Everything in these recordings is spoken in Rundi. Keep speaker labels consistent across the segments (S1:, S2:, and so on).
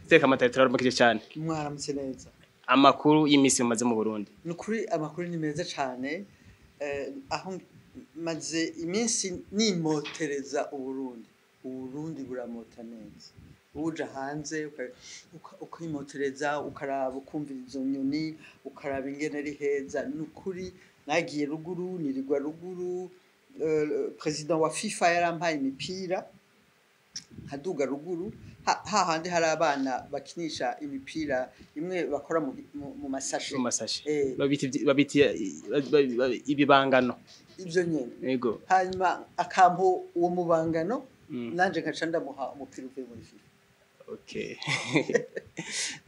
S1: Stella Kamatari, turaramukije cyane.
S2: Mwaramutse neza.
S1: Amakuru y'imisi mumaze mu Burundi?
S2: Ni ukuri amakuru ni meza cyane. Aho maze iminsi nimotereza Uburundi. Uburundi buramota neza. Uja hanze ukimotereza, ukaraba, ukumva izo nyoni, ukaraba ingene ari heza. Ni ukuri nagiye ruguru, nirirwa ruguru. Président wa FIFA yarampaye imipira, nkaduga ruguru hahandi hari abana bakinisha imipira imwe bakora mu masashe.
S1: Mu masashe.
S2: Eh.
S1: Babita ibibangano.
S2: Ivyo nyene. Hanyuma akampa uwo mubangano, nanje nkaca ndamuha umupira uvuye muri FIFA.
S1: Okay.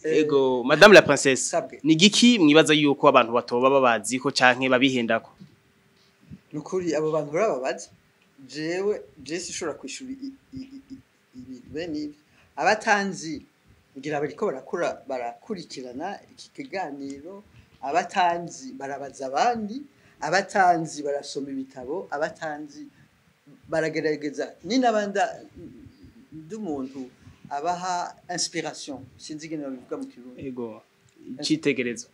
S1: Ego, Madame la Princesse.
S2: Sabwe.
S1: Ni giki mwibaza yuko abantu batoba babazi ko canke babihendako?
S2: Nukuri abo bantu barababaza. Jewe je sinshobora kwishura ibintu bene ivyo. Abatanzi ngira bariko barakura barakurikirana iki kiganiro, abatanzi barabaza abandi, abatanzi barasoma ibitabo, abatanzi baragerageza ni n'abanda ndi umuntu abaha inspiration, sinzi ingene babivuga mu Kirundi.
S1: Ego, icitegerezo.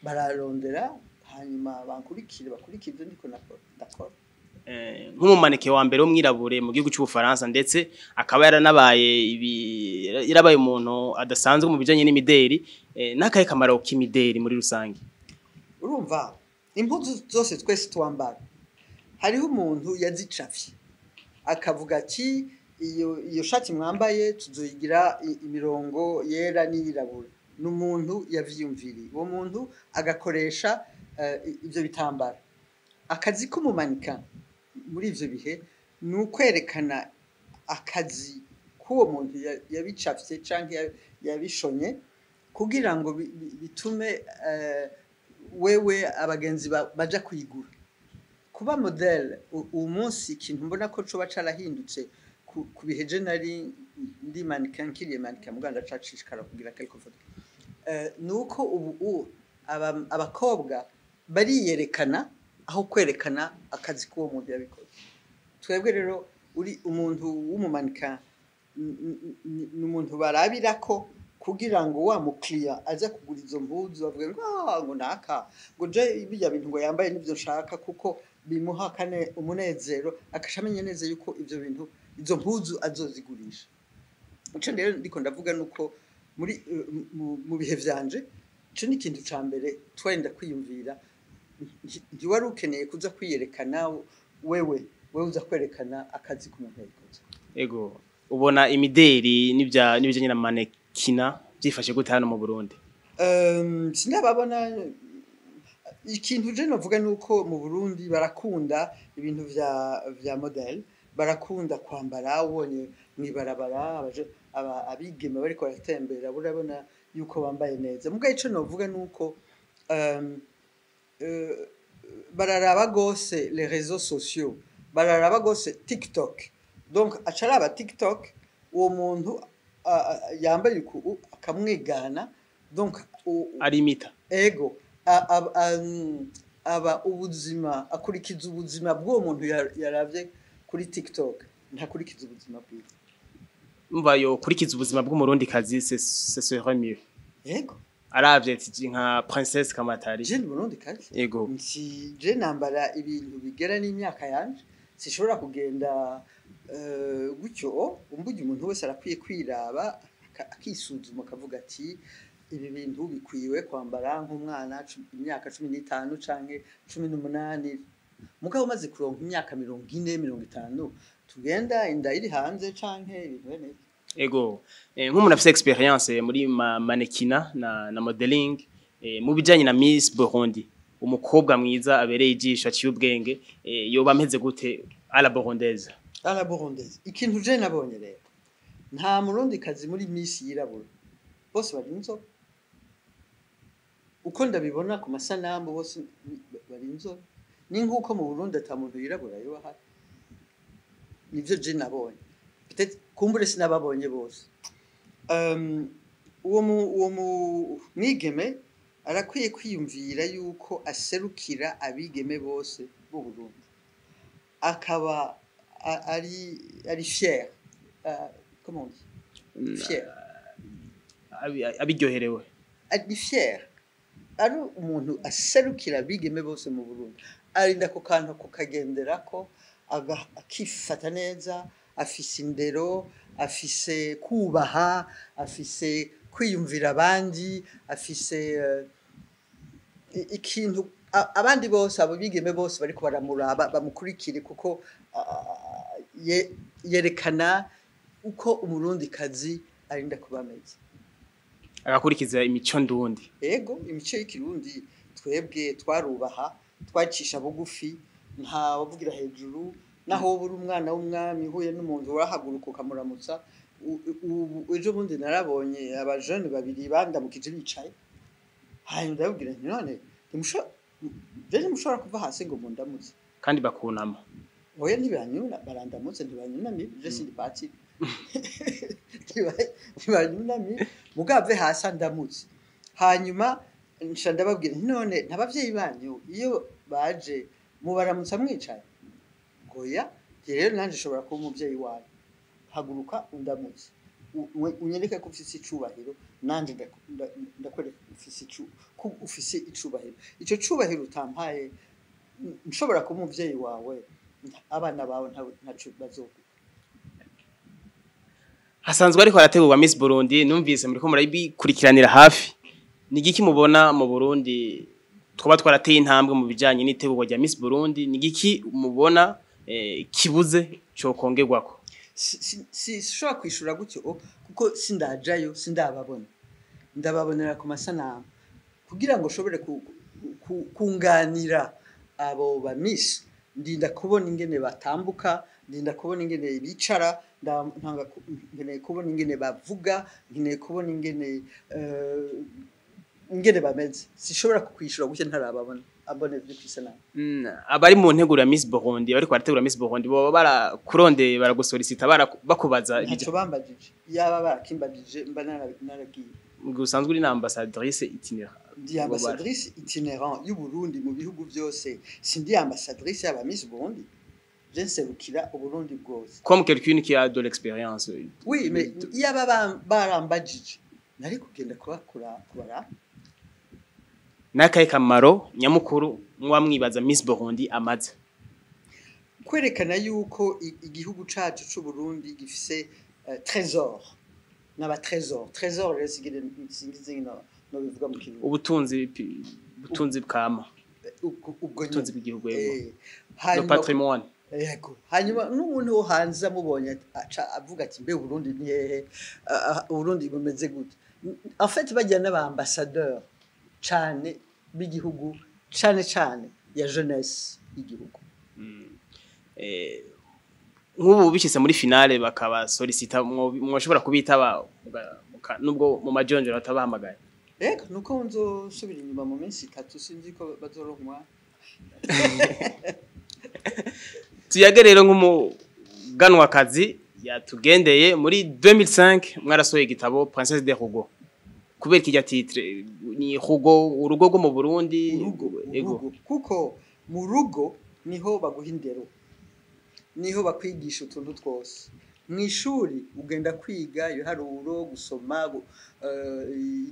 S2: Bararondera hanyuma bankurikire, bakurikire ivyo ndiko ndakora.
S1: Nk'umu mannequin wa mbere w'umwirabure mu gihugu cy'Ubufaransa, ndetse akaba yaranabaye ibi yarabaye umuntu adasanzwe mu bijanye n'imideri, n'akahe kamaro k'imideri muri rusange?
S2: Urumva impuzu zose twese twambara, hariho umuntu yazicafye akavuga ati: Iyo shati mwambaye tuzoyigira imirongo yera n'iyirabura." Ni umuntu yavyiyumviriye, uwo muntu agakoresha ivyo bitambara. Akazi k'umu mannequin muri ivyo bihe ni ukwerekana akazi k'uwo muntu yabicafye canke yabishonye kugira ngo bitume wewe abagenzi baja kuyigura. Kuba modèle uwu munsi, ikintu mbona ko coba carahindutse ku bihe je nari ndi mannequin, nkiriye mannequin muganda ndacashishikara kugira quelque photo, nuko ubu abakobwa bariyerekana aho kwerekana akazi k'uwo muntu yabikoze. Twebwe rero uri umuntu w'umu mannequin ni umuntu barabirako kugira ngo wa mukiriya aza kugura izo mpuzu bavuge ngo: "Ah, ngo naka, ngo je bijya bintu ngo yambaye nibyo nshaka," kuko bimuha kane umunezero, akaca amenya neza yuko ivyo bintu, izo mpuzu azozigurisha. Ico rero ndiko ndavuga nuko muri mu bihe vyanje, ico ni ikintu ca mbere twenda kwiyumvira. Ntiwari ukeneye kuza kwiyerekana wewe, wewe uza kwerekana akazi k'umuntu yabikoze.
S1: Ego, ubona imideri n'ibya n'ibijanye na mannequinat byifashe gute hano mu Burundi?
S2: Sinababona. Ikintu je novuga nuko mu Burundi barakunda ibintu vya modèle, barakunda kwambara. Ubonye mwibarabara abigeme bariko baratembera, urabona yuko bambaye neza. Mugabo ico novuga nuko bararaba gose les réseaux sociaux, bararaba gose TikTok. Donc aca araba TikTok uwo muntu yambaye uku, akamwigana. Donc
S1: arimita.
S2: Ego, aba ubuzima, akurikiza ubuzima bw'uwo muntu yaravye kuri TikTok, ntakurikiza ubuzima bwiwe.
S1: Umva, yo kurikiza ubuzima bw'umurundi kazi, ce serait mieux.
S2: Ego.
S1: Aravye ati nka Princesse Kamatari.
S2: Je ni Burundi kazi. Nti je nambara ibintu bigera n'imyaka yanje, sishobora kugenda gutyo. Umburyo umuntu wese arakwiye kwiraba, akisuzuma, akavuga ati: "Ibi bintu bikwiwe kwambara nk'umwana imyaka 15 canke 18." Mugabo umaze kuronka imyaka 40, 50, tugenda inda iri hanze canke ibintu bene ivyo.
S1: Ego, nk'umuntu afise expérience muri mannequinat na modeling, mu bijanye na Miss Burundi, umukobwa mwiza abereye ijisho, aciye ubwenge, yoba ameze gute à la burundaise?
S2: À la burundaise, ikintu je nabonye rero, nta Murundi kazi muri Miss yirabura, bose bari inzobe. Uko ndabibona ku masanamu, bose bari inzobe. Ni nk'uko mu Burundi ata muntu yirabura yoba ahari. Nivyo je nabonye. Peut-être kumbure sinababonye bose. Uwo mwigeme arakwiye kwiyumvira yuko aserukira abigeme bose b'u Burundi, akaba ari fier, comment on dit fier?
S1: Abiryoherewe.
S2: Ari fier, ari umuntu aserukira abigeme bose mu Burundi, arinda ku kantu kukagenderako, akifata neza, afise indero, afise kubaha, afise kwiyumvira abandi, afise ikintu abandi bose, abo bigeme bose bariko baramuraba bamukurikire, kuko yerekana uko Umurundikazi arinda kuba ameze.
S1: Agakurikiza imico ndundi.
S2: Ego, imico y'Ikirundi. Twebwe twarubaha, twacisha bugufi, nta wavugira hejuru. Naho woba uri umwana w'umwami, uhuye n'umuntu urahaguruka ukamuramutsa. Ejo bundi narabonye abajene babiri bandamukije bicaye, hanyuma ndababwira nti: "None je ntimushobora kuva hasi ngo mundamutse?"
S1: Kandi bakunama.
S2: Oya, ntibanyuna, barandamutse, ntibanyunamye. Je sindi patiri. Ntibanyunamye, mugave hasi andamutse. Hanyuma nca ndababwira nti: "None ntabavyeyi banyu iyo baje mubaramutsa mwicaye?" Goya. Nti: "Rero nanje nshobora kuba umuvyeyi wanyu, haguruka undamutse, unyereke ko ufise icubahiro, nanje ndakwereka ko ufise icubahiro. Ico cubahiro utampaye, nshobora kuba umuvyeyi wawe, abana bawe ntaco bazoguha."
S1: Hasanzwe ariko harategurwa Miss Burundi, numvise muriko murabikurikiranira hafi. Ni igiki mubona mu Burundi twaba twarateye intambwe mu bijanye n'itegurwa rya Miss Burundi? Ni igiki mubona kibuze cokongerwako?
S2: Sinshobora kwishura gutyo kuko sindajayo, sindababona. Ndababonera ku masanamu. Kugira ngo ushobore kunganira abo ba miss, ndinda kubona ingene batambuka, ndinda kubona ingene bicara, nkeneye kubona ingene bavuga, nkeneye kubona ingene bameze. Sinshobora kukwishura gutyo ntarababona, abone vyo kw'isanamu.
S1: Abari mu nteguro ya Miss Burundi, bariko barategura Miss Burundi, boba barakurondeye, baragusolicita, bakubaza?
S2: Ntacyo bambajije. Yaba barakimbajije mba naragiye.
S1: Usanzwe uri na ambassadrice itinérant.
S2: Ndi ambassadrice itinérant y'u Burundi mu bihugu byose. Sindi ambassadrice y'aba Miss Burundi, je nserukira Uburundi bwose.
S1: Comme quelqu'un qui a de l'expérience.
S2: Oui, mais iyaba barambajije nari kugenda kubakura kubara.
S1: N'akahe kamaro nyamukuru muba mwibaza Miss Burundi amaze?
S2: Kwerekana yuko igihugu cacu c'u Burundi gifise trésor n'aba trésor. Trésor rero sigire singize no bivuga mu Kirundi.
S1: Ubutunzi, ubutunzi bwama.
S2: Ubwo
S1: ubutunzi
S2: nyene.
S1: bw'igihugu, yego. Le
S2: Hanyuma
S1: patrimoine.
S2: Yego. Hanyuma n'umuntu wo hanze amubonye aca avuga ati: "Mbe Burundi ni hehe? Uburundi bumeze gute?" En fait bajya n'aba ambassadeur cane b'igihugu, cane cane ya jeunesse y'igihugu.
S1: Nk'ubu bishyize muri finale bakabasolicita, mwoshobora kubitaba nubwo mu majonjora batabahamagaye?
S2: Ego, nuko nzosubira inyuma mu minsi 3, sinzi ko bazoronka umwanya.
S1: Tuyage rero nk'umuganwakazi yatugendeye muri 2005, mwarasohoye igitabo Princesse de Rugo. Kubera ikijya titre ni Rugo, urugo rwo mu Burundi?
S2: Urugo.
S1: Ego.
S2: Urugo, kuko mu rugo niho baguha indero, niho bakwigisha utuntu twose. Mu ishuri ugenda kwiga ibiharuro, gusoma,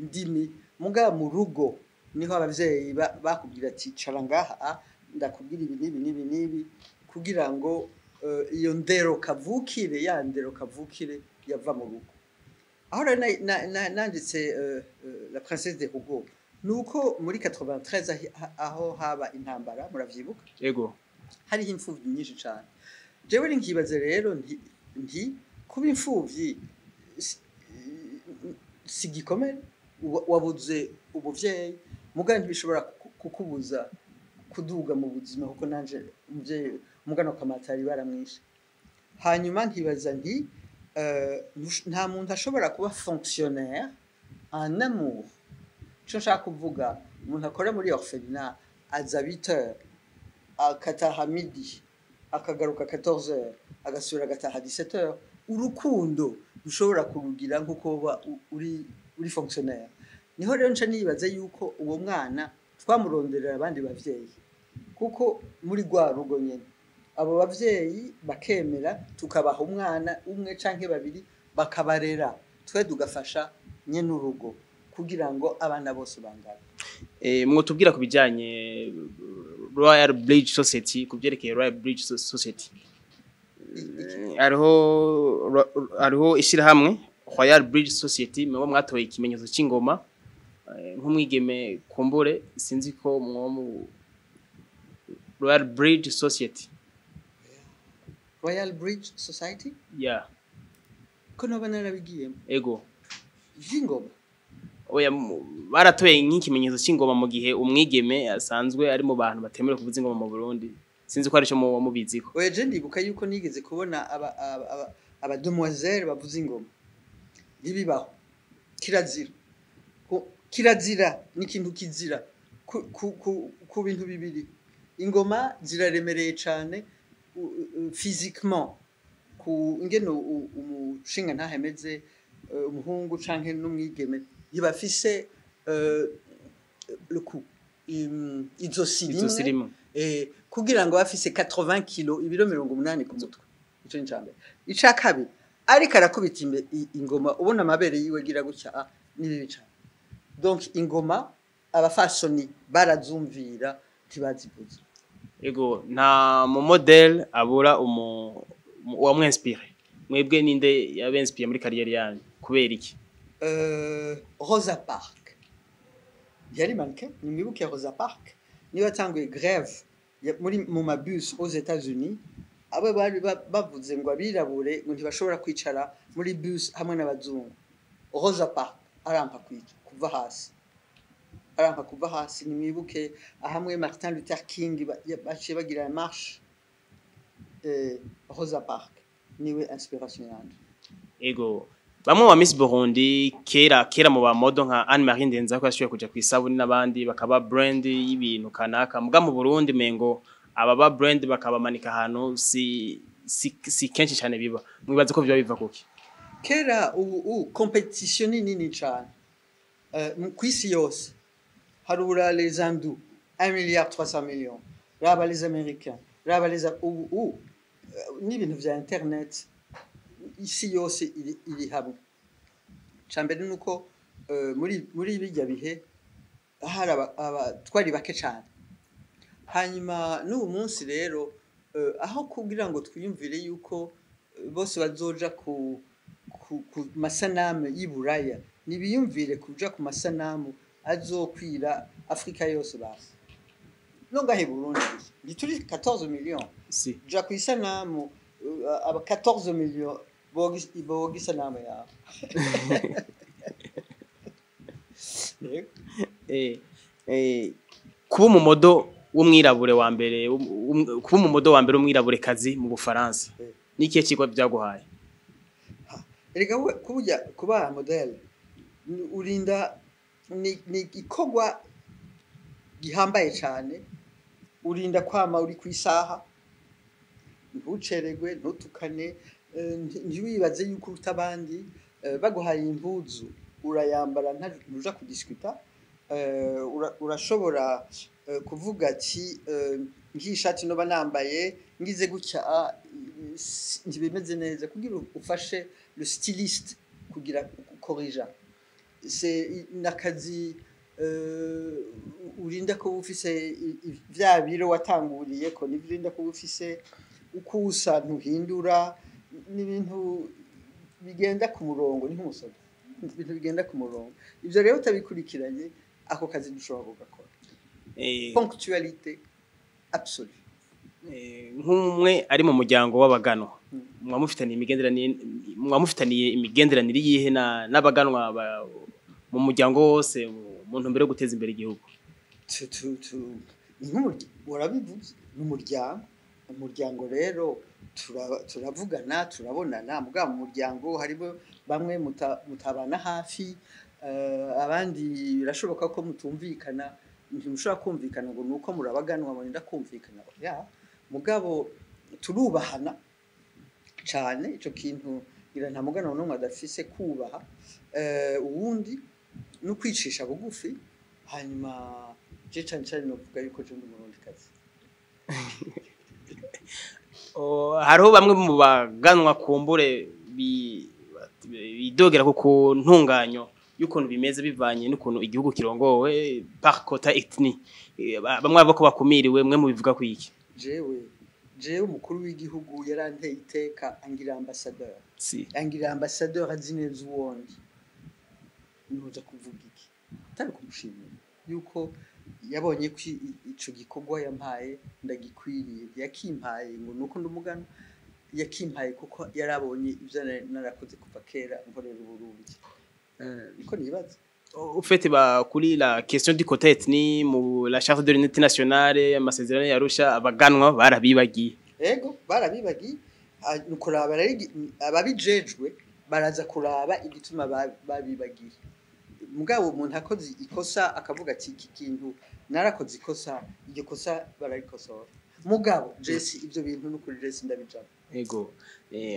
S2: indimi, mugabo mu rugo niho abavyeyi bakubwira ati: "Cara ngaha ndakubwira ibi n'ibi n'ibi n'ibi," kugira ngo iyo ndero kavukire, ya ndero kavukire yava mu rugo. Aho rero nanditse La Princesse de Rugo, nuko muri 93 aho haba intambara, muravyibuka?
S1: Ego.
S2: Hariho imfuvyi nyinshi cane. Jewe nkibaze rero nti kuba imfuvyi si gikomere. Wabuze umuvyeyi, mugabo ntibishobora kukubuza kuduga mu buzima, kuko nanje umuvyeyi umugano kamatari baramwishe. Hanyuma nkibaza nti nta muntu ashobora kuba fonctionnaire en amour. Ico nshaka kuvuga, umuntu akora muri orphelinat aza 8 heures, akataha midi, akagaruka 14 heures, agasubira agataha 17 heures. Urukundo rushobora kurugira nkuko uba uri fonctionnaire. Niho rero nca nibaza yuko uwo mwana twamuronderera abandi bavyeyi, kuko muri rwa rugo nyene abo bavyeyi bakemera, tukabaha umwana umwe canke babiri bakabarera, twe tugafasha. nyene urugo, kugira ngo abana bose bangane.
S1: Mwotubwira ku bijanye Royal Bridge Society, ku byerekeye Royal Bridge Society? Hariho ishirahamwe Royal Bridge Society, mwe mwatoye ikimenyetso c'ingoma. Nk'umwigeme kumbure sinzi ko mwo mu Royal Bridge Society.
S2: Royal Bridge Society?
S1: Yeah.
S2: Ko noba narabigiyemo?
S1: Ego.
S2: Vy'ingoma?
S1: Oya, baratoye nk'ikimenyetso c'ingoma mu gihe umwigeme asanzwe ari mu bantu batemerewe kuvuza ingoma mu Burundi. Sinzi ko arico muba mubiziko.
S2: Oya, je ndibuka yuko nigeze kubona aba demoiselle bavuza ingoma. Ntibibaho, kirazira. Kirazira ni ikintu kizira ku bintu bibiri: ingoma ziraremereye cane physiquement, ku ingene umushinga ntahemeze, umuhungu canke n'umwigeme ntibafise le cou, izosi
S1: izosi
S2: rimwe
S1: rimwe.
S2: Kugira ngo bafise 80 kilo, ibiro 80 ku mutwe. Ico ni icambere. Ica kabiri, ariko arakubita ingoma ubona amabere yiwe gira gutya, ni bibi cane. Donc ingoma abafasoni barazumvira, ntibazivuza.
S1: Ego, nta mu model abura uwamwinspire. Mwebwe ninde yabenspire muri carrière yanyu, kubera iki?
S2: Rosa Parks yari mannequin. Nimwibuke Rosa Parks niba yatanguye grève muri mu mabus aux États-Unis. Abo bari bavuze ngo abirabure ngo ntibashobora kwicara muri bus hamwe n'abazungu. Rosa Parks arampa kwica kuva hasi, arampa kuva hasi. Nimwibuke ahamwe Martin Luther King baciye bagira marche. Rosa Parks niwe inspiration yanje.
S1: Ego, bamwe wa Miss Burundi kera kera mu ba model nka Anne Marie Ndenzako yashoboye kuja kwisabuni n'abandi bakaba brand y'ibintu kanaka, muga mu Burundi mengo aba ba brand bakabamanika ahantu si kenshi cyane biba. Mwibaze ko biba biva kuki?
S2: Kera, ubu compétition ni nini cyane kw'isi yose. Harura les Hindous, 1 milliard 300 millions, raba les Américains, raba les ubu n'ibintu vya internet, isi yose iri hamwe. Cambere nuko muri bijya bihe hari twari bake cyane. Hanyuma n'ubu munsi rero, aho kugira ngo twiyumvire yuko bose bazoja ku masanamu y'i Buraya, nibiyumvire kuja ku masanamu azokwira Afrika yose. Basi no ngahe Burundi gusa ntituri 14 millions.
S1: Si.
S2: Ja ku isanamu, aba 14 millions boga isanamu yawe. Yego.
S1: Kuba umumodel w'umwirabure wa mbere, kuba umumodel wa mbere w'umwirabure kazi mu Bufaransa, n'ikihe kigo byaguhaye?
S2: Erega kuburya kuba modèle urinda ni igikorwa gihambaye cyane. Urinda kwama uri ku isaha, ntuceregwe, ntutukane, ntiwibaze yuko uruta abandi. Baguhaye impuzu urayambara, ntuja kudiscuta. Urashobora kuvuga ati ngiyi shati noba nambaye ngize gutya, ntibimeze neza, kugira ufashe le styliste kugira corrija. C'est nakazi urinda kuba ufise vya biro watanguriye ko, nivyo urinda kuba ufise uko usa, ntuhindura. N'ibintu bigenda ku murongo, ni nk'umusozi, ibintu bigenda ku murongo. Ivyo rero utabikurikiranye, ako kazi ntushobora kugakora. Ponctualité absolue.
S1: Nk'umwe ari mu muryango w'abaganwa, muba mufitaniye imigenderanire yihe n'abaganwa mu muryango wose mu ntumbero yo guteza imbere igihugu?
S2: Ni warabivuze, ni umuryango. Umuryango rero turavugana, turabonana. Mugabo mu muryango harimo bamwe mutabana hafi, abandi birashoboka ko mutumvikana. Ntimushobora kumvikana ngo nuko murabaganwa murinda kumvikana, oya. Mugabo turubahana cane. Ico kintu ngira nta muganwa n'umwe adafise, kubaha uwundi no kwicisha bugufi. Hanyuma je cane cane novuga yuko je ndi Umurundikazi.
S1: Oh, hariho bamwe mu baganwa kumbure bidogera ku ntunganyo. y'ukuntu bimeze bivanye n'ukuntu igihugu kirongowe par quota ethnie. Bamwe bavuga ko bakumiriwe, mwe mubivuga ku iki?
S2: Jewe umukuru w'igihugu yaranteye iteka, angira ambassadeur.
S1: Si.
S2: Angira ambassadeur, azi neza uwondi. Noza kuvuga iki atari kumushimira yuko yabonye ko ico gikorwa yampaye ndagikwiriye? Yakimpaye ngo nuko ndumugana, yakimpaye kuko yarabonye ivyo narakoze kuva kera nkorera Uburundi. Niko nibaza.
S1: Au fait, ba kuri la question du quota ethnie mu la charte de l'unité nationale, amasezerano ya Arusha, abaganwa barabibagiye.
S2: Ego, barabibagiye. Ni ukuraba rero ababijejwe baraza kuraba igituma babibagiye. Mugabo umuntu akoze ikosa akavuga ati iki kintu narakoze ikosa, iryo kosa bararikosora. Mugabo jesi ibyo bintu n'ukuri jesi ndabijamo.
S1: Ego.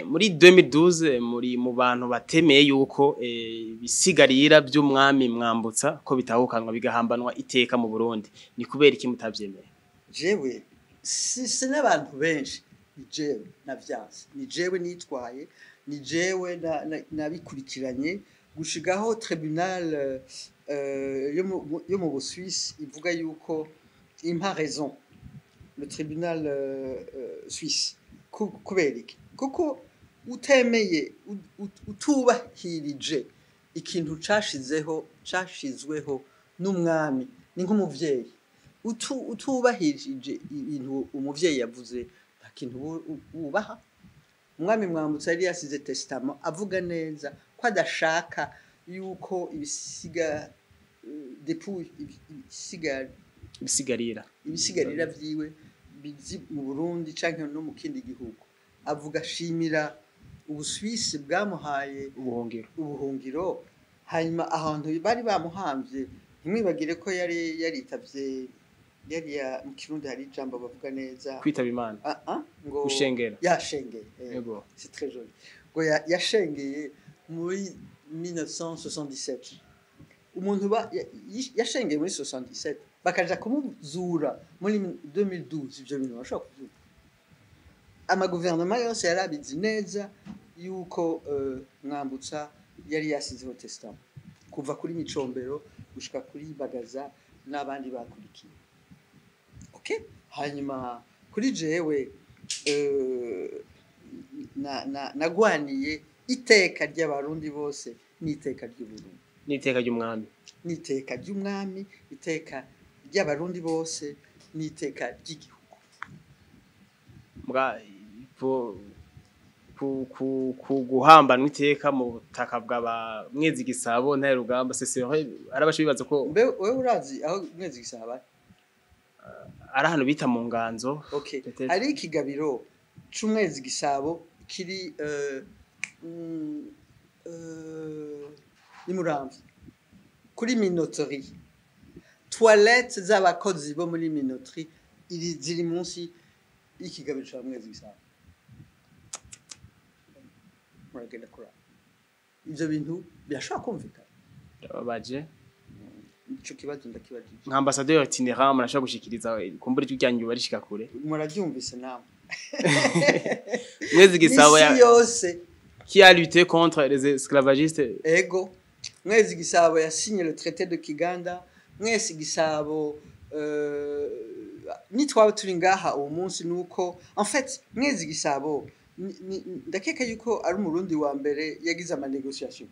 S1: Muri 2012 muri mu bantu batemeye yuko ibisigarira by'umwami Mwambutsa ko bitahukanwa bigahambanwa iteka mu Burundi. Ni kubera iki mutavyemeye?
S2: Jewe si n'abantu benshi, ni jewe navyanse, ni jewe nitwaye, ni jewe nabikurikiranye gushigaho tribunal yo mu Busuwisi ivuga yuko impa raison, le tribunal suisse. Kubera iki? Kuko utemeye utubahirije ikintu cashizeho, cashizweho n'umwami, ni nk'umuvyeyi. Utubahirije ibintu umuvyeyi yavuze, nta kintu wubaha. Umwami Mwambutsa yari yasize testament avuga neza ko adashaka yuko ibisiga dépouille, ibisiga
S1: Ibisigarira.
S2: ibisigarira vyiwe bizi mu Burundi canke no mu kindi gihugu. Avuga ashimira Ubusuwisi bwamuhaye
S1: ubuhungiro.
S2: Ubuhungiro. Hanyuma ahantu bari bamuhamvye, ntimwibagire ko yari yaritavye, yari mu Kirundi hari ijambo bavuga neza.
S1: Kwitaba Imana.
S2: Ah, ah, ngo
S1: Gushengera.
S2: Yashengeye.
S1: Ego.
S2: C'est très joli. Ngo yashengeye muri 1977. Umuntu yashengeye muri 77, bakaja kumuzura muri 2012, ivyo bintu bashobora kuvyumva? Amaguverinoma yose yarabizi neza yuko Mwambutsa yari yasizeho testament, kuva kuri Micombero gushika kuri Bagaza n'abandi bakurikiye. Okay, hanyuma kuri jewe nagwaniye iteka ry'Abarundi bose n'iteka ry'Uburundi.
S1: N'iteka ry'umwami.
S2: N'iteka ry'umwami, iteka ry'Abarundi bose n'iteka ry'igihugu.
S1: Mbwa ku guhambanwa iteka mu butaka bwa Mwezi Gisabo Ntare Rugamba, c'est vrai, arabasha bibaza ko
S2: Mbe wewe urazi aho Mwezi Gisabo ari?
S1: Ari ahantu bita mu Nganzo.
S2: Okay.
S1: Peut-être.
S2: Hari ikigabiro c'Umwezi Gisabo kiri i Muramvya kuri minoterie. Toilette z'abakozi bo muri minoterie ziri munsi y'ikigabiro ca Mwezi Gisabo. Muragenda kuraba ivyo bintu birashobora kumvikana?
S1: Baje.
S2: Ico kibazo ndakibajije.
S1: Nka ambassadeur itinérant, murashobora gushikiriza kumbura ijwi ryanyu barishika kure.
S2: Muraryumvise namwe.
S1: Mwezi Gisabo
S2: Misi yose.
S1: Qui a lutté contre les esclavagistes.
S2: Ego, Mwezi Gisabo yasinye le traité de Kiganda. Mwezi Gisabo nitwaba turi ngaha uwo munsi nuko en fait Mwezi Gisabo ndakeka yuko ari Umurundi wa mbere yagize ama négociation.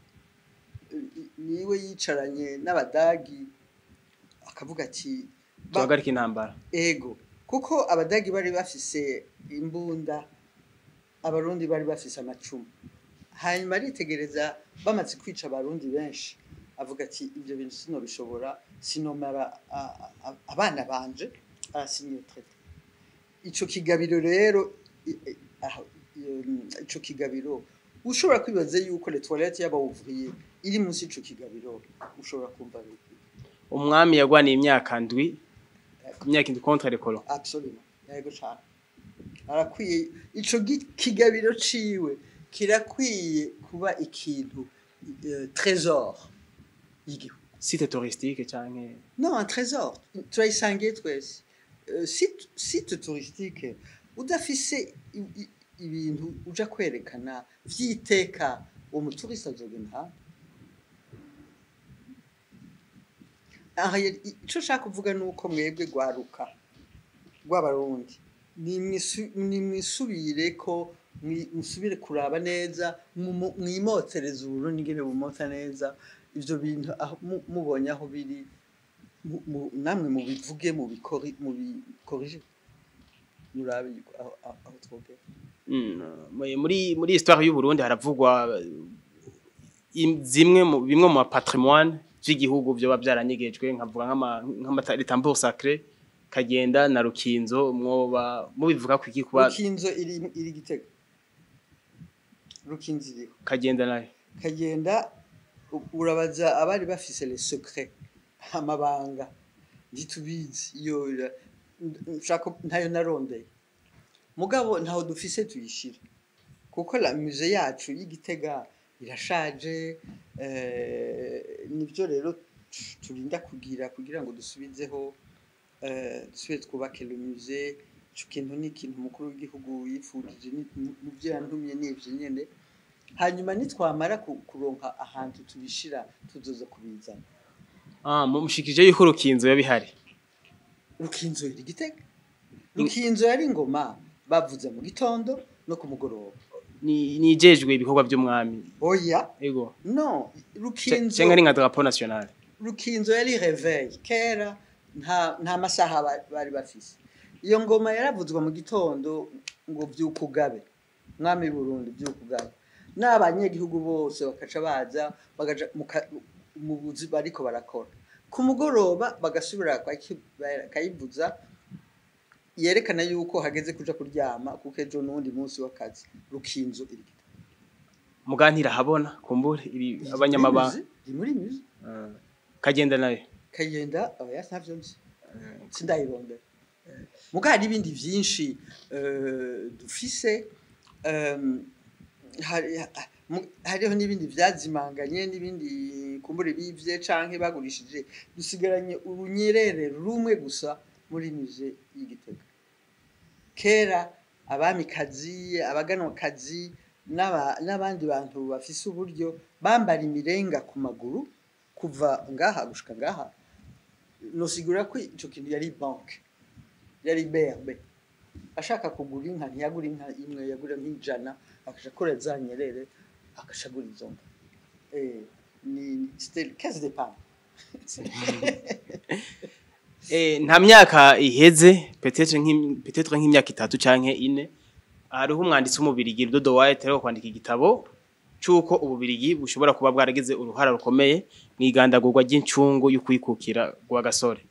S2: Niwe yicaranye n'Abadagi akavuga ati
S1: Duhagarike intambara.
S2: Ego, kuko Abadagi bari bafise imbunda, Abarundi bari bafise amacumu. Hanyuma aritegereza bamaze kwica Abarundi benshi, avuga ati ibyo bintu sinobishobora, sinomara abana banje. Arasinya iyo traité. Ico kigabiro rero aho, ico kigabiro ushobora kwibaza yuko les toilettes y'aba ouvrier iri munsi y'ico kigabiro, ushobora kumva
S1: Umwami yagwaniye imyaka 7, imyaka 7 contre les colons.
S2: Absolument, yego cane. Arakwiye ico kigabiro ciwe, kirakwiye kuba ikintu trésor y'igihugu.
S1: Site touristique canke
S2: Non, un trésor, turayisangiye twese. Site touristique udafise ibintu uja kwerekana vy'iteka, uwo mutouriste azogenda ahandi. Aha ico nshaka kuvuga ni uko mwebwe rwaruka rw'Abarundi, nimwisubire ko musubire kuraba neza, mwimotereze Uburundi ingene bumota neza. Ivyo bintu aho mubonye aho biri, namwe mubivuge, mubikorije, murabe yuko aho twogera.
S1: Muri histoire y'u Burundi haravugwa zimwe mu bimwe mu patrimoine vy'igihugu vyoba vyaranyegejwe, nkavuga nk'ama les tambours sacrés, Kagenda na Rukinzo. Mwoba mubivuga ku iki kuba?
S2: Rukinzo iri Gitega, Rukinzo iriho.
S1: Kagenda nayo?
S2: Kagenda urabaza abari bafise les secrets, amabanga, ntitubizi. Iyo nshaka ntayo narondeye, mugabo ntaho dufise tuyishira, kuko la musée yacu y'Igitega irashaje. Nivyo rero turinda kugira ngo dusubizeho, dusubire twubake le musée. Ico kintu ni ikintu umukuru w'igihugu yifujije, mu vyo yantumye n'ivyo nyene. Hanyuma nitwamara kuronka ahantu tubishira, tuzoza kubizana.
S1: Ah, mushikije yuko Rukinzo yabihari?
S2: Rukinzo iri Gitega. Rukinzo yari ingoma bavuze mu gitondo no ku mugoroba.
S1: Ni nijejwe ibikorwa by'umwami?
S2: Oya.
S1: Ego.
S2: No, Rukinzo
S1: Cenga ari nka drapeau national?
S2: Rukinzo yari réveil. Kera nta masaha bari bafise. Iyo ngoma yaravuzwa mu gitondo ngo "Vyuka ugabe, mwami Burundi, vyuka ugabe", n'abanyagihugu bose bakaca baza bakaja mu buzi bariko barakora. Ku mugoroba bagasubira bakayivuza, yerekana yuko hageze kuja kuryama, kuko ejo n'uwundi munsi w'akazi. Rukinzo iri Gitega.
S1: Mugantira habona kumbure ibi abanyamabanga.
S2: Iri muri musée.
S1: Kagenda nayo?
S2: Kagenda, oya, ntavyo nzi, sindayirondera. Muga hari ibindi vyinshi dufise, hariho n'ibindi vyazimanganye, n'ibindi kumbure bivye canke bagurishije. Dusigaranye urunyerere rumwe gusa muri musée y'Igitega. Kera abamikazi, abaganwakazi n'abandi bantu bafise uburyo bambara imirenga ku maguru kuva ngaha gushika ngaha. Nosigura ko ico kintu yari banque, yari BRB. Ashaka kugura inka, ntiyagura inka imwe, yagura nk'ijana, akaja akora za nyerere, akaca agura izo nka. Ni c'était caisse d'épargne.
S1: Nta myaka iheze, peut-être nk'imyaka 3 canke 4, hariho umwanditsi w'Umubirigi Dodo White ariko kwandika igitabo c'uko Ububirigi bushobora kuba bwaragize uruhara rukomeye mw'igandagurwa ry'incungu y'ukwikukira rwa Gasore.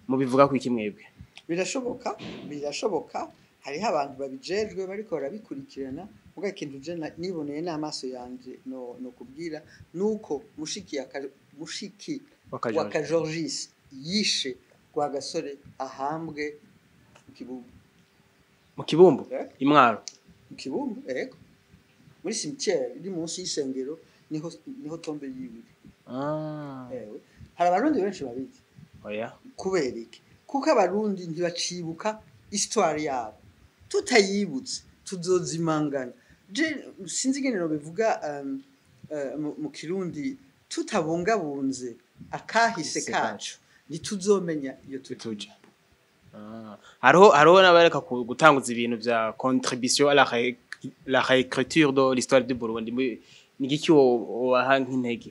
S1: Mubivuga ku iki mwebwe?
S2: Birashoboka, birashoboka. Hariho abantu babijejwe bariko barabikurikirana. Muga ikintu je niboneye n'amaso yanje no kubwira nuko mushiki wa Kajorgis yishe Rwagasore ahambwe mu Kibumbu.
S1: Mu Kibumbu?
S2: Eh?
S1: Imwaro?
S2: Mu Kibumbu, ego, muri cimetière iri munsi y'isengero, niho tombe yiwe iri. Ewe, hari Abarundi benshi babizi.
S1: Oya.
S2: Kubera iki? Kuko Abarundi ntibacibuka histoire yabo. Tutayibutse tuzozimangana. Je sinzi ingene nobivuga mu Kirundi, tutabungabunze akahise
S1: Kahise.
S2: kacu, ntituzomenya iyo turi.
S1: Tuja. Hariho n'abareka gutanguza ibintu vya contribution à la réécriture de l'histoire du Burundi. Ni igiki wobaha nk'intege?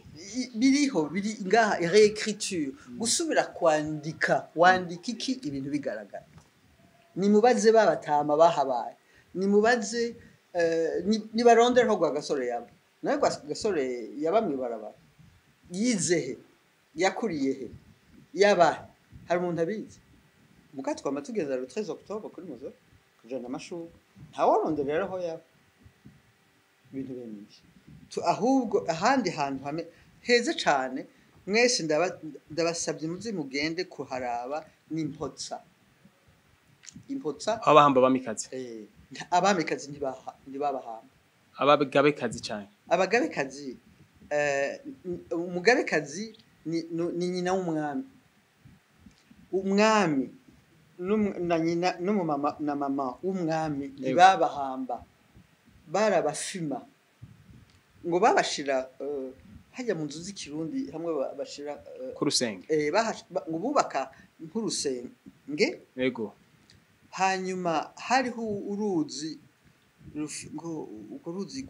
S2: Biriho, biri ngaha, réécriture, gusubira kwandika. Wandika iki ibintu bigaragara? Nimubaze babatama bahabaye, nimubaze, nibarondere ho Rwagasore yaba. Nawe Rwagasore yaba mw'ibarabara, yize he, yakuriye he, yaba hari umuntu abizi? Muka twama tugeza le 13 octobre kuri muzo kujana amashurwe, ntaworondera rero aho yaba. Ibintu bene ivyo. Ahubwo ahandi hantu hame heza cane, mwese ndabasabye muze mugende kuharaba, n'Impotsa, Impotsa.
S1: Aho bahamba abamikazi?
S2: Abamikazi ntibabahamba.
S1: Abagabekazi cane?
S2: Abagabekazi, umugabekazi ni nyina w'umwami. Umwami na nyina n'umumama na mama w'umwami ntibabahamba, barabafima ngo babashira. Hajya mu nzu z'ikirundi hamwe bashira
S1: Ku rusenge.
S2: Ngo bubaka nk'urusenge. Hanyuma hariho uruzi ngo urwo ruzi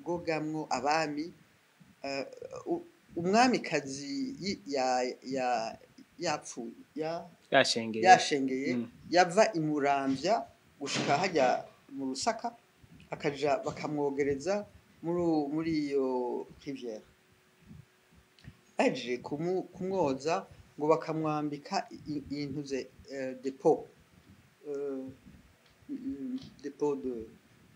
S2: rwogamwo abami, umwamikazi yapfuye
S1: Yashengeye.
S2: Yashengeye. Yava i Muramvya gushika hajya mu Rusaka, akaja bakamwogereza muri iyo rivière. Bahejeje kumwoza, ngo bakamwambika intuze des peaux, des peaux de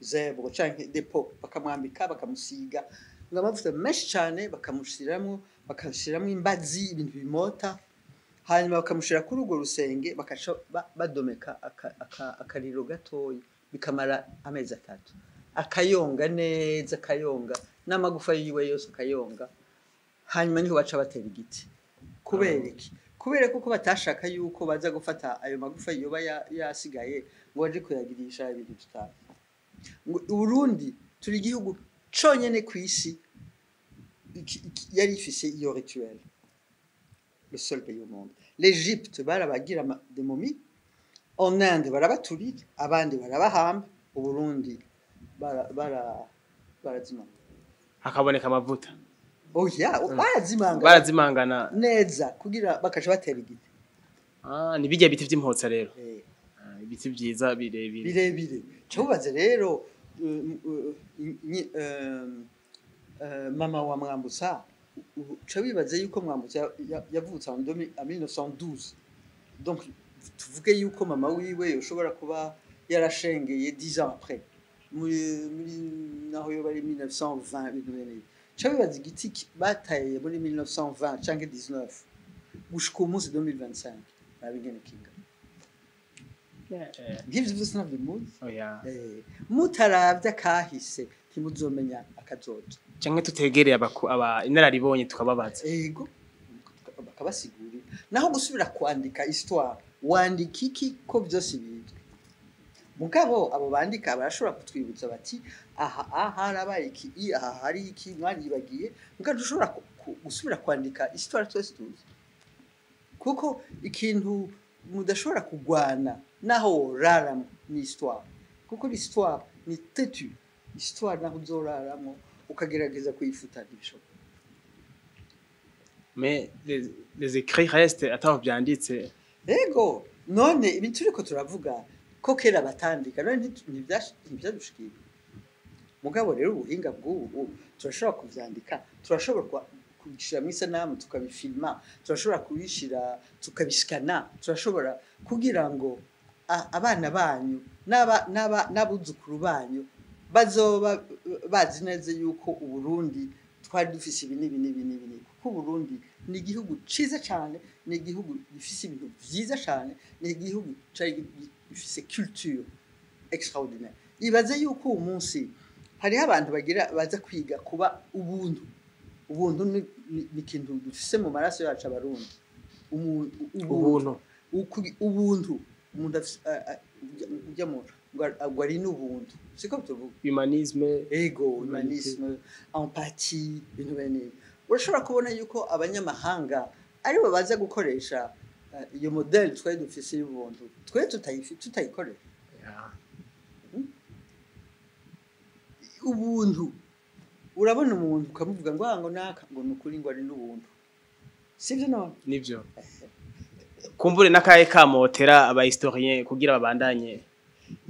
S2: zèbre canke des peaux, bakamwambika, bakamusiga ngo amavuta menshi cane, bakamushiramwo, bakashiramwo imbazi, ibintu bimota, hanyuma bakamushira kuri urwo rusenge, bakaca badomeka akariro gatoyi, bikamara amezi 3, akayonga neza, akayonga n'amagufa yiwe yose akayonga. Hanyuma niho baca batera igiti. Kubera iki? Kubera kuko batashaka yuko baza gufata ayo magufa yoba yasigaye ngo baje kuyagirisha ibintu tutazi. Ngo Uburundi turi igihugu conyene ku isi yari ifise iyo rituel, le seul pays au monde. L'Égypte barabagira des momies, en Inde barabaturira, abandi barabahamba, Uburundi barazimanga.
S1: Hakaboneka amavuta.
S2: Oya, barazimanga.
S1: Barazimangana.
S2: Neza, kugira bakaca batera igiti.
S1: Ah, ni bijya biti vy'impotsa rero.
S2: Eh.
S1: Ah, ibiti vyiza birebire.
S2: Birebire. Cubaze rero mama wa Mwambutsa, ca wibaze yuko Mwambutsa yavutse en 1912, donc tuvuge yuko mama wiwe yoshobora kuba yarashengeye 10 ans après, muri naho yoba ari 1920, ibintu bene ibi. Ca wibaza igiti bataye muri 1920 canke 19 gushika uyu munsi 2025, nabingene kinga. Nk'ivyo vyose navyo muzi.
S1: Oya.
S2: Mutaravye akahise ntimuzomenya akazoza.
S1: Canke tutegereye aba inararibonye tukababaza.
S2: Ego, bakabasigurira. Naho gusubira kwandika histoire, wandika iki ko byose bizwi? Mugabo abo bandika barashobora kutwibutsa bati: "Aha aha harabaye iki, aha hari iki mwaribagiye." Mugabo dushobora gusubira kwandika histoire twese tuzi, kuko ikintu mudashobora kugwana naho woraramo ni histoire, kuko l'histoire ni têtu. Histoire naho uzoraramo ukagerageza kuyifuta, ntibishoboka.
S1: Mais les écrits restent ataho vyanditse.
S2: Ego, none ibi turiko turavuga ko kera batandika, none ntivyadushikiye? Mugabo rero ubuhinga bw'ubu turashobora kuvyandika, turashobora kubishira mu isanamu, tukabifilma, turashobora kubishira, tukabisikana, turashobora kugira ngo abana banyu n'abuzukuru banyu bazoba bazi neza yuko Uburundi twari dufise ibi n'ibi n'ibi n'ibi n'ibi. Kuko Uburundi ni igihugu ciza cane, ni igihugu gifise ibintu vyiza cane, ni igihugu cari gifise culture extraordinaire. Ibaze yuko uwo munsi hariho abantu bagira baza kwiga kuba ubuntu. Ubuntu ni ikintu dufise mu maraso yacu abarundi. Ubuntu.
S1: Ubuntu.
S2: Ubuntu, umuntu afise ujya mu ngo ari n'ubuntu, siko tuvuga?
S1: Humanisme.
S2: Ego, humanisme, empathie, ibintu bene ibi. Urashobora kubona yuko abanyamahanga aribo baza gukoresha iyo modèle twari dufise y'ubuntu, twe tutayikoresha. Ubuntu, urabona umuntu ukamuvuga ngo: "Ah, ngo naka, ngo ni ukuri, ngo ari n'ubuntu." Sivyo none?
S1: Nivyo. Kumbure n'akahe kamotera aba historien kugira babandanye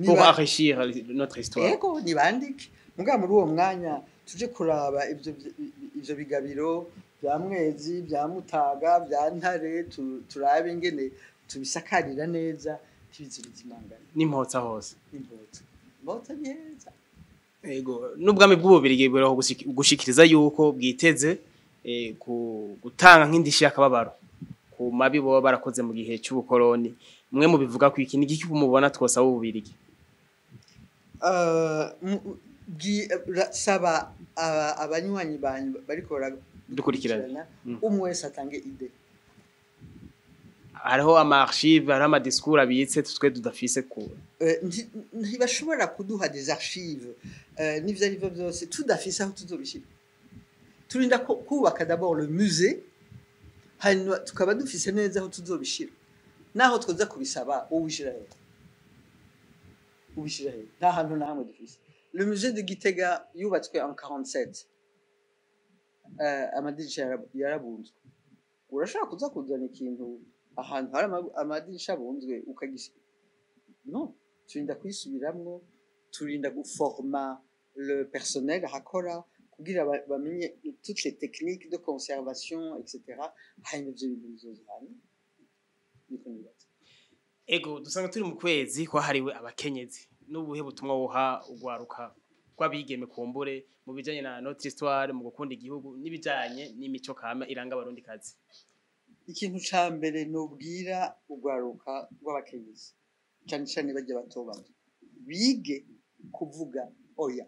S1: pour enrichir notre histoire?
S2: Ego, nibandike. Mugabo muri uwo mwanya tuje kuraba ivyo bigabiro bya Mwezi, bya Mutaga, bya Ntare, turabe ingene tubisakarira neza, ntibizimangane.
S1: N'impotsa hose.
S2: N'impotsa, impotsa ni heza.
S1: Ego, n'ubwami bw'Ububirigi buheruka gushikiriza yuko bwiteze gutanga nk'indishi y'akababaro ku mabi boba barakoze mu gihe c'ubukoroni. Mwe mubivuga ko iki ni igiki mubona twosaba Ububirigi?
S2: Saba abanywanyi banyu bariko
S1: Dukurikirana.
S2: baradukurikirana, umwe wese atange idée.
S1: Hariho ama archive, hariho ama discours abitse twe tudafise ku
S2: Ntibashobora kuduha des archives n'ivyo ari byo byose tudafise aho tuzobishira. Turinda kubaka d'abord le musée, hanyuma tukaba dufise neza aho tuzobishira. Naho twoza kubisaba, ubishira he? Ubishira he? Nta hantu na hamwe dufise. Le musée de Gitega yubatswe en 47, amadirisha yarabunzwe. Urashobora kuza kuzana ikintu ahantu hari amadirisha abunzwe ukagisi? No, turinda kuyisubiramwo, turinda guforma le personnel ahakora kugira bamenye toutes les techniques de conservation, etc. Hanyuma ivyo bintu bizoza hanyuma, niko nibaza.
S1: Ego, dusanga turi mu kwezi kwahariwe abakenyezi. N'ubuhe butumwa woha ugwaruka rw'abigeme, kumbure mu bijanye na notre histoire, mu gukunda igihugu n'ibijanye n'imico kama iranga abarundi kazi?
S2: Ikintu ca mbere nobwira urwaruka rw'abakenyezi, cane cane barya bato bato, bige kuvuga oya.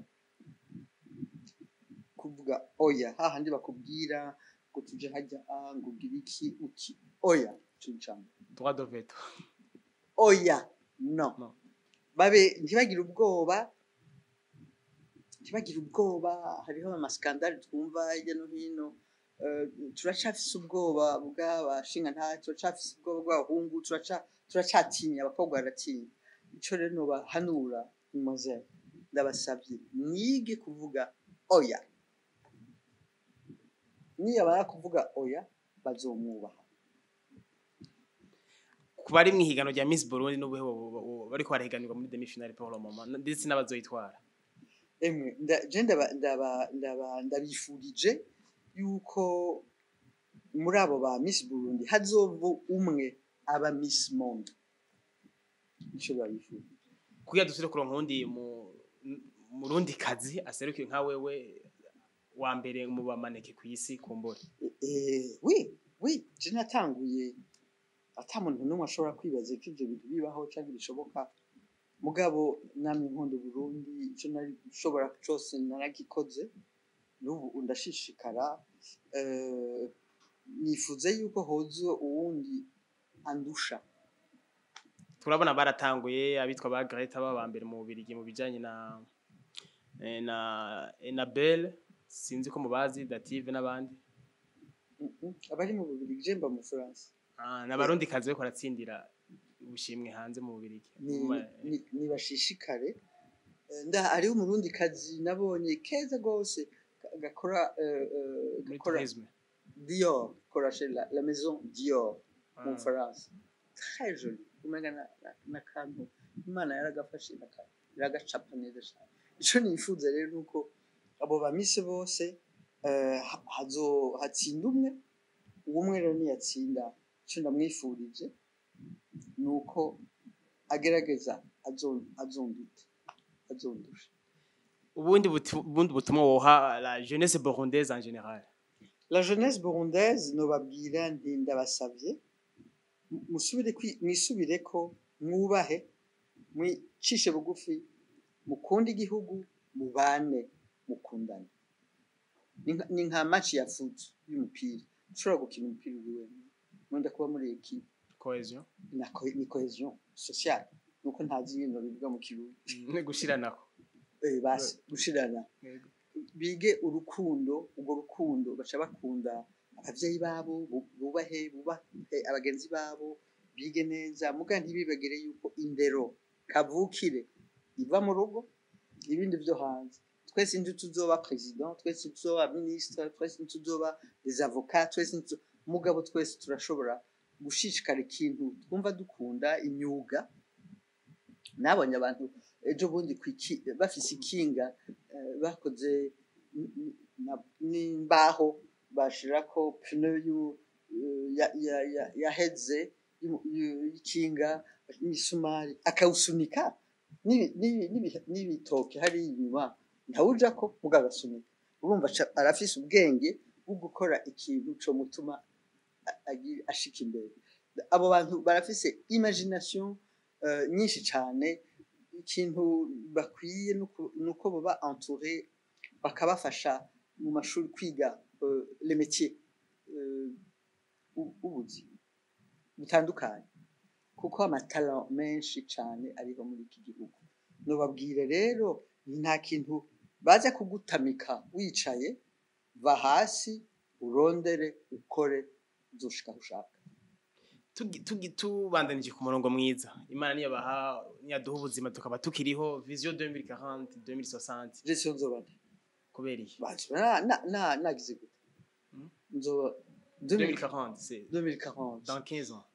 S2: Kuvuga oya hahandi bakubwira ngo tuje hajya, a ngo ugire iki, uti oya. Ico ni ica mbere.
S1: Droit de veto.
S2: Oya, no.
S1: No.
S2: Babe ntibagire ubwoba, ntibagire ubwoba. Hariho ama scandales twumva hirya no hino. Turacafise ubwoba bw'abashingantahe, turacafise ubwoba bw'abahungu, turacatinya, abakobwa baratinya. Ico rero nobahanura, mademoiselle, ndabasavye mwige kuvuga oya. Niyabara kuvuga oya, bazomwubaha.
S1: Ku bari mw'ihiganwa rya Miss Burundi, n'ubuhe bariko barahiganirwa muri demi finale pour le moment, ndetse n'abazoyitwara?
S2: Emwe, je ndabifurije yuko muri abo ba Miss Burundi hazova umwe aba Miss Monde. Ico babifurije.
S1: Kugira dusubire kuronka uwundi mu murundi kazi aserukiye nka wewe wa mbere mu ba mannequin kw'isi, kumbure.
S2: Oui, je natanguye ata muntu n'umwe ashobora kwibaza ko ivyo bintu bibaho canke bishoboka. Mugabo namye nkunda Burundi, ico nari nshobora cose naragikoze, n'ubu ndashishikara. Nifuza yuko hoza uwundi andusha.
S1: Turabona baratanguye abitwa ba Greta baba mbere mu Bubirigi mu bijanye na Enabel, sinzi ko mubazi, Dative n'abandi.
S2: Abari mu Bubirigi, je mba mu Faransa.
S1: Ah, n'abarundi kazi bariko baratsindira ubushimwe hanze mu Bubirigi.
S2: Nibashishikare. Hariho umurundi kazi nabonye keza gose, gakora
S1: muri
S2: gakora
S1: tourisme.
S2: Dior, kora chez la maison Dior mu Faransa. Très joli, umenga na kantu Imana yaragafashe, iragacapa neza cyane. Ico nifuza rero nuko abo ba Miss bose hazo hatsinda umwe. Uwo umwe rero niyatsinda, ico ndamwifurije nuko agerageza azondute, azondusha.
S1: Ubundi butumwa woha la jeunesse burundaise en général?
S2: La jeunesse burundaise, nobabwira nti ndabasavye musubire mwisubireko, mwubahe, mwicishe bugufi, mukunde igihugu, mubane, mukundane. Ni nka match ya foot, y'umupira. Ushobora gukina umupira uri wenyine? Mwenda kuba muri équipe.
S1: Cohésion.
S2: Ni cohésion sociale, nuko ntazi ibintu bivuga mu Kirundi.
S1: Gushiranako.
S2: Basi gushirana. Bige urukundo. Urwo rukundo baca bakunda abavyeyi babo, bubahe abagenzi babo, bige neza, muga ntibibagire yuko indero kavukire iva mu rugo, ibindi vyo hanze. Twese ntituzoba président, twese ntituzoba ministre, twese ntituzoba des avocats, twese mugabo twese turashobora gushishikara ikintu twumva dukunda, imyuga. Nabonye abantu ejo bundi bafise ikinga, bakoze n'imbaho, bashirako pneu yaheze y'ikinga n'imisumari, akawusunika n'ibitoke hari inyuma, ntawujako mugabo agasunika. Urumva arafise ubwenge bwo gukora ikintu co mutuma ashika imbere. Abo bantu barafise imagination nyinshi cane. Ikintu bakwiye nuko boba entouré, bakabafasha mu mashuri kwiga les métiers, ubuzi butandukanye, kuko ama talents menshi cane ariho muri iki gihugu. Nobabwire rero, nta kintu baza kugutamika wicaye. Va hasi, urondere, ukore, uzoshika aho ushaka.
S1: Tubandanije ku murongo mwiza, Imana niyabaha, niyaduha ubuzima tukaba tukiriho, vision 2040, 2060?
S2: Je siyo nzoba nde.
S1: Kubera iki?
S2: Baje, nagize gute? Nzoba
S1: 2040, c'est
S2: 2040.
S1: dans 15 ans.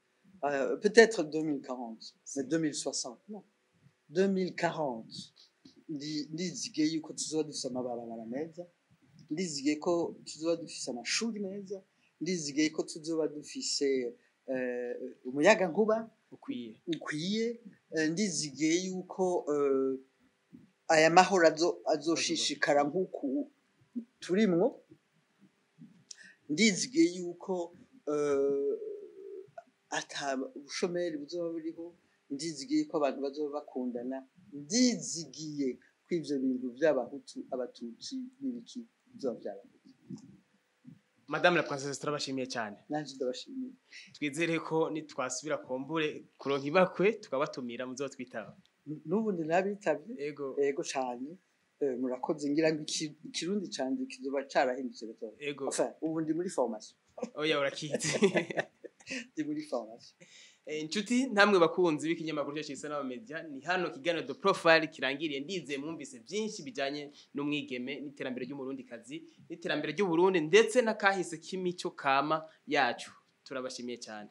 S2: Peut-être 2040, mais 2060 non, 2040 ndizigiye yuko tuzoba dufise amabarabara meza, ndizigiye ko tuzoba dufise amashuri meza, ndizigiye ko tuzoba dufise umuyagankuba
S1: ukwiye.
S2: Ukwiye. Ndizigiye yuko aya mahoro azoshishikara nk'uku turimwo. Ndizigiye yuko ata ubushomeri buzoba buriho. Ndizigiye ko abantu bazoba bakundana. Ndizigiye ko ivyo bintu vy'Abahutu, Abatutsi n'ibiki bizoba vyaraheze.
S1: Madame la Princesse, turabashimiye cyane.
S2: Nanje ndabashimiye.
S1: Twizere ko nitwasubira kumbure kuronka ibakwe tukabatumira, muzotwitaba.
S2: N'ubundi nabitavye.
S1: Ego.
S2: Ego cane. Murakoze. Ngira ngo Ikirundi canje kizoba carahindutse gatoya.
S1: Ego.
S2: Enfin, ubu ndi muri formation.
S1: Oya, urakizi.
S2: Ndi muri formation.
S1: Inshuti ntamwe bakunzi b'ikinyamakuru cyacu Isanamu Media, ni hano kiganiro The Profile kirangiriye. Ndizeye mwumvise byinshi bijanye n'umwigeme n'iterambere ry'Umurundikazi n'iterambere ry'Uburundi ndetse n'akahise k'imico kama yacu. Turabashimiye cyane.